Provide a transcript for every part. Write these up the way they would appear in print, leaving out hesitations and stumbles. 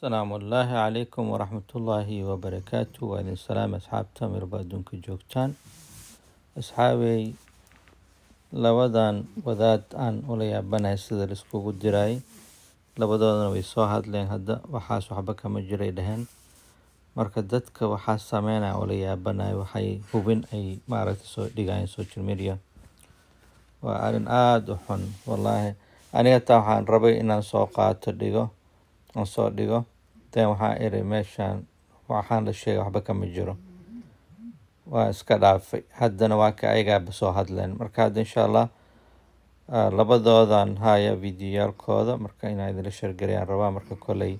Asalaamu ullaahi calaykum waraxmatullaahi wabarakaatu. Waa idin salaam asxaabta mirba adduunka joogtaan. Asxaabey, labadan wadaad aan ula yaabanahay sida laiskugu diray, labadoodana way soo hadleen. Hadda waxaas waxba kama jiray dheheen. Marka dadka waxaa sameynaya ula yaabanahay, waxay hubin ay maaragtay soo dhigayaan social media. Waa arrin aada u xun wallaahi. Aniga taa waxaan rabay inaan soo qaato dhigo, aan soo dhigo, then waxaan iri meeshaan waxaan la sheegay waxba kama jiro, waa iska dhaafay. Haddana waa ka ayagaaba soo hadleen. Marka hadda insha Allah labadoodan haya videoyaalkooda, marka inaan idinla shargarayaan rabaa. Marka koley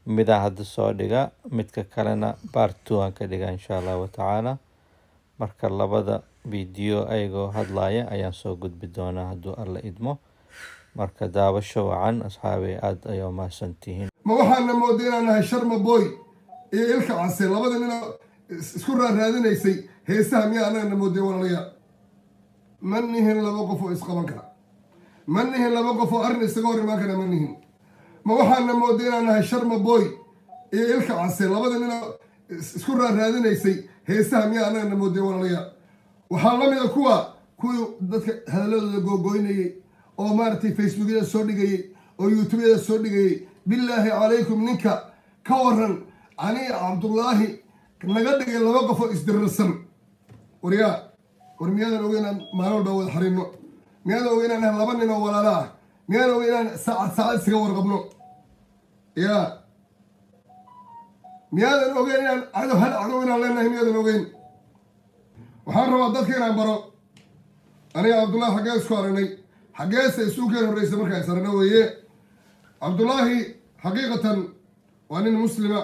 midaan hadda soo dhiga, midka kalena part 2 aan ka dhiga insha Allahu tacaala. Marka labada video ayagoo hadlaya ayaan soo gudbi doonaa hadduu Alla idmo. Marka daawasho wacan asxaabey, aada ayaa umahadsantihiin. Ma waxaana mooday inaan nahay Sharma Boy iyo Ilka Case, labada ninoo isku raaraadinaysay heesaha? Miyaa annagana mooday, walaalayaal? Ma nihin laba qof oo isqaban kara, ma nihin laba qof oo arrin isaga hor imaan kara, ma nihin. Ma waxaana mooday inaan nahay Sharma Boy iyo Ilka Case, labada ninoo isku raaraadinaysay heesaha? Miyaa annagana mooday, walaalayaal? Waxaa la mid a kuwii dadka hadaladooda googoynayay oo maaragtay Facebookyada soo dhigayay oo YouTubeyada soo dhigayay. Bilaahi calaykum, ninka ka waran aniga Cabdullaahi naga dhigay laba qof oo isdirirsan? Waryaa, war miyaadan ogeyn inaan maalin walba wada xariirno? Miyaadan ogeyn inaan nahay laba nin oo walaala ah? Miyaadan ogeyn inaan saacad saacad isaga warqabno? Yaa, miyaadan ogeyn inaan cadow, hal cadow inaan leenahay? Miyaadan ogeyn? Waxaan rabaa dadka inaan baro aniga Cabdullaahi xaggee isku aragnay, xaggeese isugu keen horreysay markaan is aragno weeye. Cabdullaahi xaqiiqatan waa nin muslima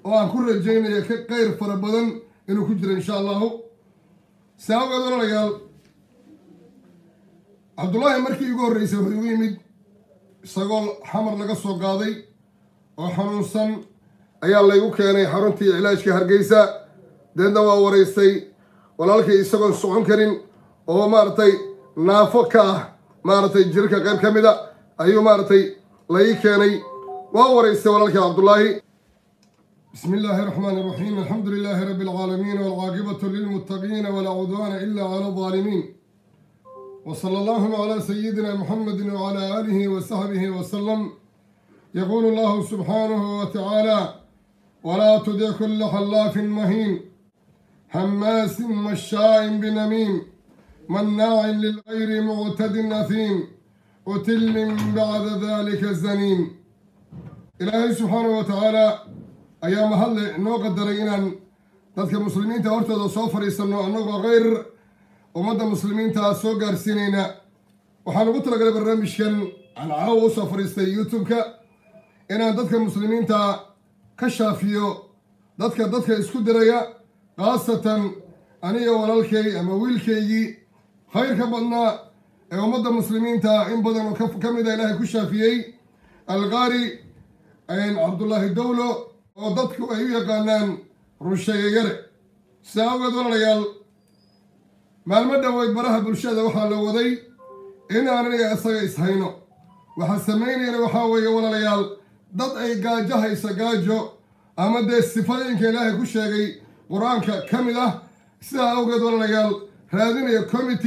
oo aan ku rajaynaya ka kheyr fara badan inuu ku jiro insha Allahu. Si awgeed walaalayaal, Cabdullaahi markii igu horreysay wuxuu igu yimid isagoo Xamar laga soo qaaday oo xanuunsan ayaa laygu keenay xaruntii cilaajka Hargeysa. Deedna waa waraystay walaalkii, isagoon socon karin oo maaragtay naafo ka ah maaragtay jirka qayb ka mid a ayuu maaragtay la ii keenay. Waa waraystay walaalkii Cabdullaahi. بسم الله الرحمن الرحيم، الحمد لله رب العالمين، والعاقبة للمتقين، ولا عدوان إلا على الظالمين، وصلى الله على سيدنا محمد وعلى آله وصحبه وسلم. يقول الله سبحانه وتعالى: ولا تطع كل حلاف مهين، هماز مشاء بنميم، مناع للخير معتد أثيم، عتل بعد ذلك زنيم. إلهي سبحانه وتعالى ayaa mahadle noo qadaray inaan dadka muslimiinta hortooda soo fadhiisanno, annagoo kheyr ummadda muslimiinta soo gaarsiinayna. Waxaan ugu talagalay barnaamijkan aan caawa usoo fadhiistay YouTube-ka inaan dadka muslimiinta ka shaafiyo dadka isku diraya, khaasatan aniga walaalkay ama wiilkaygii khayrka badnaa ee ummadda muslimiinta in badan oo ka mida Ilaahay ku shaafiyey, Alqaari Cabdullaahi Dowlo oo dadku ay u yaqaanaan Rusheeye Yare. Sidaa awgeed walaalayaal, maalmo dhoweyd baraha bulshada waxaa la waday in aan aniga isaga ishayno. Waxaa samaynayna waxaa weeye walaalayaal, dad ay gaajo haysa, gaajo ama dee sifooyinka Ilaahay ku sheegay Qur-aanka ka mid ah. Sidaa awgeed walaalayaal, raadinaya comment,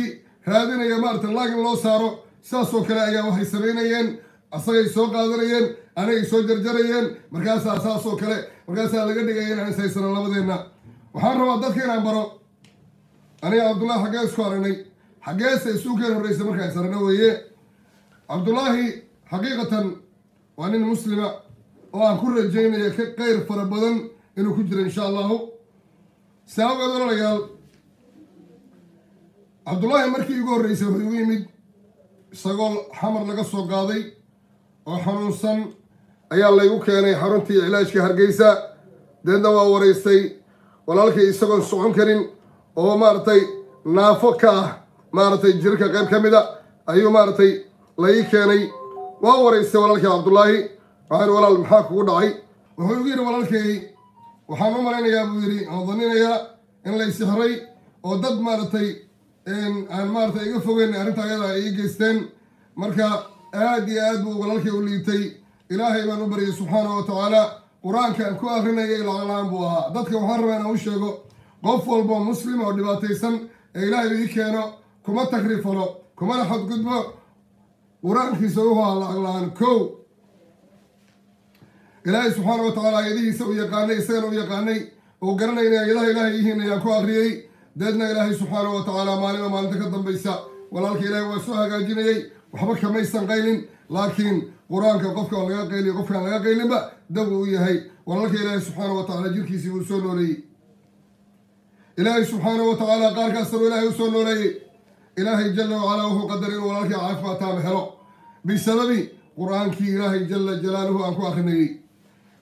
raadinaya maarata like in loo saaro. Sidaasoo kale ayaa waxay samaynayeen, asagay soo qaadanayeen, anigay soo jarjarayeen. Markaasaa saasoo kale markaasaa laga dhigaya inaan ishaysano labadeenna. Waxaan rabaa dadka inaan baro aniga Cabdullaahi xaggee isku aragnay, xaggeese isugu keen horreysay markaan is aragno weeye. Cabdullaahi xaqiiqatan waa nin muslima oo aan ku rajaynaya ka kheyr fara badan inuu ku jiro insha Allahu. Si awgeed walaalayaal, Cabdullaahi markii igu horreysay wuxuu igu yimid isagoo Xamar laga soo qaaday oo xanuunsan ayaa laygu keenay xaruntii cilaajka Hargeysa. Deedna waa waraystay walaalkii, isagoon socon karin oo maaragtay naafo ka ah maaragtay jirka qayb ka mid a ayuu maaragtay la ii keenay. Waa waraystay walaalkii Cabdullaahi. Waxaa yidhi: "Walaal, maxaa kugu dhacay?" Wuxuu igu yidhi: "Walaalkay, waxaan u malaynayaa," buu yidhi, "aan dhaninayaa in lay sixray oo dad maaragtay aan maaragtay iga fogeyn arrinta ayada ay ii geysteen." Marka aad iyo aad buu walaalkay u liitay. Ilaahay baan u baryay subxaana wa tacaala. Qur-aanka aan ku akrinayay lacag la-aan buu ahaa. Dadka waxaan rabaa inaan u sheego, qof walbo muslim oo dhibaataysan ee Ilaahay ii keeno kuma takrifalo, kumana xadgudbo. Qur-aankiisa wuxuu ahaa lacag la-aan. Kow, Ilaahay subxaana wa tacaala ayadihiisa u yaqaanay, isagana u yaqaanay, uu garanay inay ayadaha Ilaahay yihiin ayaan ku akriyey. Deedna Ilaahay subxaana wa tacaala maalinba maalinta ka dambaysa walaalka Ilaahay waa soo hagaajinayey. Waxba kamaysan qaylin, laakiin qur-aanka qofka laga qayliyo, qofkaan laga qaylinba dab uu yahay. Walaalka Ilaahay subxaana wa tacaala jirkiisii buu soo nooleeyey. Ilaahay subxaana wa tacaala qaarkaasna Ilaahay u soo nooleeyey. Ilaahay jala wacalaa wuxuu qadaray inuu walaalkii caafimaad taama helo bisababi qur-aankii Ilaahay jala jalaaluhu aan ku akrinayey.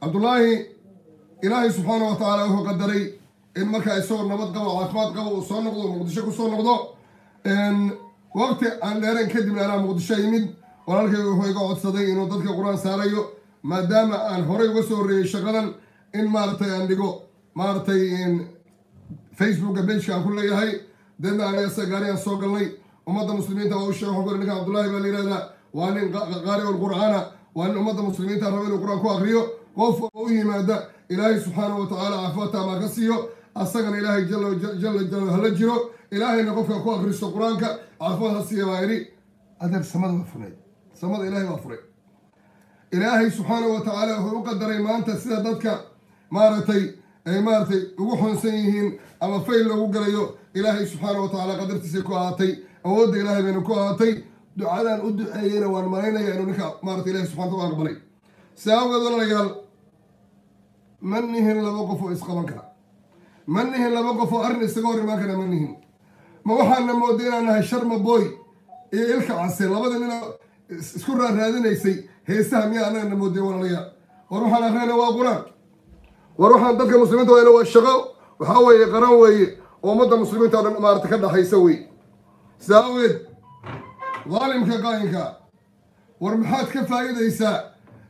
Cabdullaahi Ilaahay subxaana wa tacaala wuxuu qadaray in markaa isagoo nabad qabo, caafimaad qabo, uu soo noqdo, Muqdisho ku soo noqdo. Waqti aan dheerayn kadibna anaa Muqdisho yimid. Walaalkayga wuxuu iga codsaday inuu dadka qur-aan saarayo, maadaama aan horey uga soo horreeyey shaqadan, in maaragtay aan dhigo maaragtay Facebooka pageka aan ku leeyahay. Deedna aniga isaga gaari aan soo galnay. Ummadda muslimiinta waa u sheegay. Waxaan ku ninka Cabdullaahi baa la yihahdaa, waa nin qaari qur'aana, waa nin ummadda muslimiinta raba inuu qur-aan ku akriyo. Qof u yimaada Ilaahay subxaana wa tacaala caafimaad taamaa ka siiyo, asagana Ilaahay jala jala jala hala jiro, Ilaahayna qofka ku akristo qur-aanka caafimaad ha siiya baa idhi. Adeer, samada waa furay, samada Ilaahay waa furay. Ilaahay subxaana wa tacaala wuxuu u qadaray maanta sida dadka maaragtay ay maaragtay ugu xunsan yihiin ama fayl loogu galayo, Ilaahay subxaana wa tacaala qadartiisay ku ahaatay, awoodda Ilaahay bayna ku ahaatay. Ducadan u duceeyeyna waan malaynaya inuu ninka maarata Ilahay subxana wa aqbalay. Si awgeed walaalayaal, ma nihin laba qof oo isqaban kara, ma nihin laba qof oo arrin isaga hor imaan kara, ma nihin. Ma waxaana mooday inaan nahay Sharma Boy iyo Ilka Case, labada nin isku raaraadinaysay heesaha miyaa annagana mooday? Walaalayaal, war waxaan akrinayna waa qur-aan. War waxaan dadka muslimiinta wayna waa shaqo, waxaa weeye qaran weeye oo ummadda muslimiinta o dhan maarata ka dhaxaysa wey. Sidaa awgeed, daalimka qaayinka, war maxaad ka faa'iidaysaa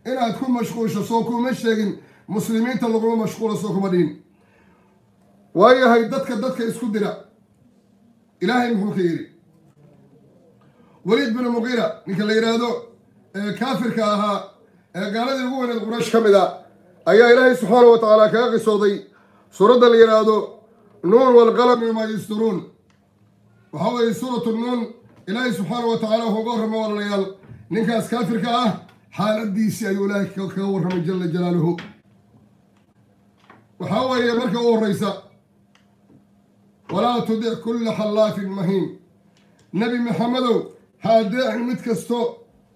inaad ku mashquusho? Soo kuma sheegin muslimiinta laguma mashquulo? Soo kuma dhihin? Waayahay, dadka isku dira Ilaahay muxuu ka yidhi? Waliid binu Muqiira, ninka la yidhaahdo ee kaafirka ahaa ee gaaladii ugu weyneed Quraysh ka mid a, ayaa Ilaahay subxaana wa tacaala kaga qisooday suuradda la yidhaahdo Nuun waalqalami wamaa yasturuun. Waxaa weeye suuratu Nuun. Ilaahay subxaana wa tacala wuxuu uga warramay, walaalayaal, ninkaas kaafirka ah xaaladiisii ayuu Ilaahay kaga warramay jala jalaaluhu. Waxaa weeye marka u horreysa, walaa tudic kulla xallaafin mahiin. Nebi Maxamedow, ha adeecin mid kasto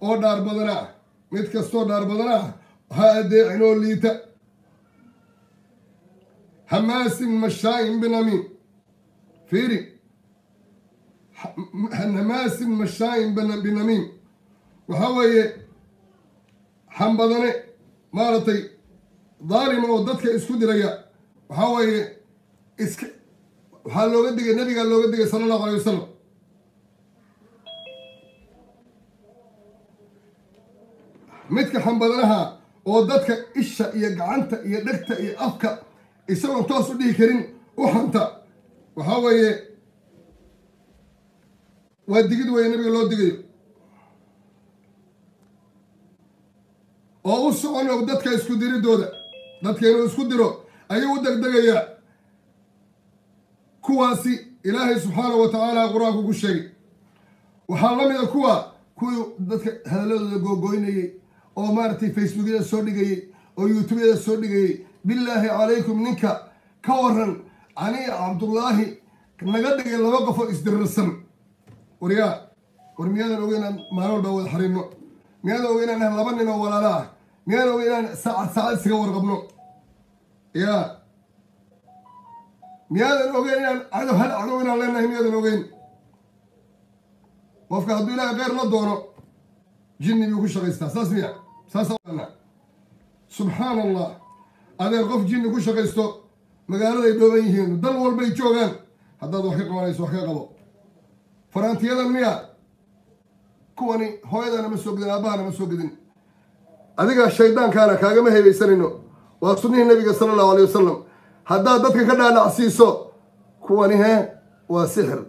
oo dhaar badana ah, mid kastoo dhaar badana ah ha adeecin oo liita. Hamaasin mashaa'in binamiim. Fiiri, hamaasin mashaa'in binamiim, waxaa weeye xambadane maaragtay daalima oo dadka isku diraya. Waxaa weeye iska waxaa looga digay, nabigaa looga digay sala Allahu alayh wasalam. Midka xambadanaha oo dadka isha iyo gacanta iyo dhegta iyo afka isagoon toos u dhihi karin u xanta, waxaa weeye waa digid weeye nabiga loo digayo, oo u socon og dadka isku diridooda. Dadka inuu isku diro ayuu u degdegayaa. Kuwaasi Ilaahay subxaana wa tacaala qur-aanku ku sheegay. Waxaa la mida kuwa kuwii dadka hadaladooda googoynayey oo maaragtay Facebookyada soo dhigayey oo YouTubeyada soo dhigayey. Bilaahi calaykum, ninka ka waran aniga Cabdullaahi naga dhigay laba qof oo isdirirsan. Waryaa, war miyaadan ogeyn inaan maalin walba wada xariirno? Miyaadan ogeyn inaan nahay laba nin oo walaalo ah? Miyaadan ogeyn inaan saacad saacad isaga warqabno? Yaa, miyaadan ogeyn inaan cadow, hal cadow inaan leenahay? Miyaadan ogeyn? Qofka hadduu Ilaahay kheyr la doono jinni buu ku shaqaystaa, saas miya? Saas subxaan Allah. Adeer, qof jinni ku shaqaysto magaaladay dhooban yihiin, dal walbay joogaan. Haddaad wax ka qabanayso, wax ka qabo. Faraantiyadan miya kuwani? Hooyadana ma soo gedin, aabbahana ma soo gedin, adiga shaydaankaana kaagama hebaysanayno. Waa sunnihii nabiga sala Allahu alayh wasalam. Haddaad dadka ka dhaadhacsiiso kuwani hee waa sixir.